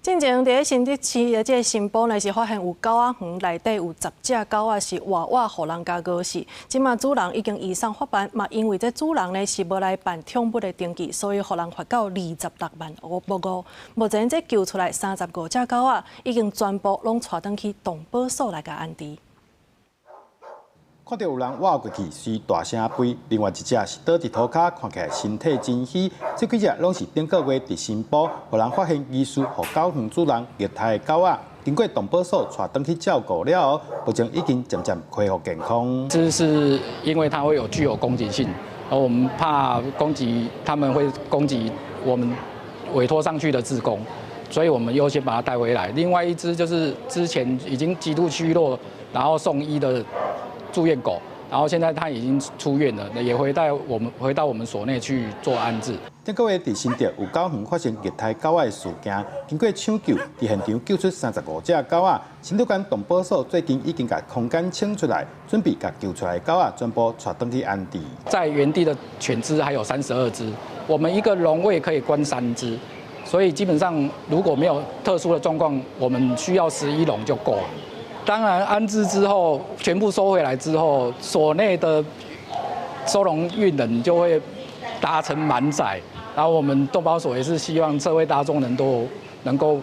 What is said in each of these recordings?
進前佇新竹市的這个新埔呢，是發現有狗仔園內底有10隻狗仔是活活予人共咬死。這馬主人已經移送法辦，嘛因為這主人呢是無來辦寵物的登記，所以予人罰到26萬5五。目前這救出來35隻狗仔，已經全部攏帶轉去動保所來共安置。看著有人倚過去，隨大聲吠；另外一隻是倒佇塗跤，看起來身體真虛。這幾隻攏是頂個月佇新埔，予人發現疑似予狗園主人虐待的狗仔。經過動保所帶轉去照顧了後，目前已經漸漸恢復健康。這是因為它會有具有攻擊性，而我們怕攻擊，他們會攻擊我們委託上去的志工，所以我們優先把它帶回來。另外一隻就是之前已經極度虛弱，然後送醫的住院狗，然後現在它已經出院了，也回到我們所內去做安置。這個月佇新竹有狗園發生虐待狗仔的事件，經過搶救，佇現場救出35隻狗仔。新竹縣動保所最近已經共空間清出來，準備共救出來的狗仔全部帶轉去安置。在原地的犬隻還有32隻，我們一個籠位可以關三隻，所以基本上如果沒有特殊的狀況，我們需要11籠就夠了。當然，安置之後全部收回來之後，所內的收容運能就會達成滿載。然後我們動保所也是希望社會大眾能夠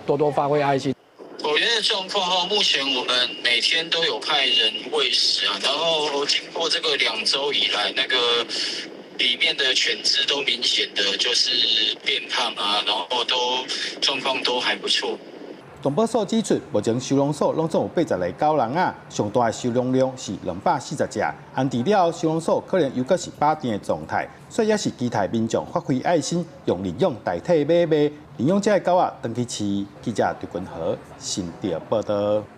多多發揮愛心。狗園的狀況哈，目前我們每天都有派人餵食啊，然後經過這個2週以來，那個裡面的犬隻都明顯的就是變胖啊，然後都狀況都還不錯。動保所指出，目前收容所攏總有80個狗籠仔，上大的收容量是240隻。安置了後，收容所可能又閣是飽填的狀態，所以也是期待民眾發揮愛心，用認養代替買賣，領養這个狗仔轉去飼。記者劉君和新竹報導。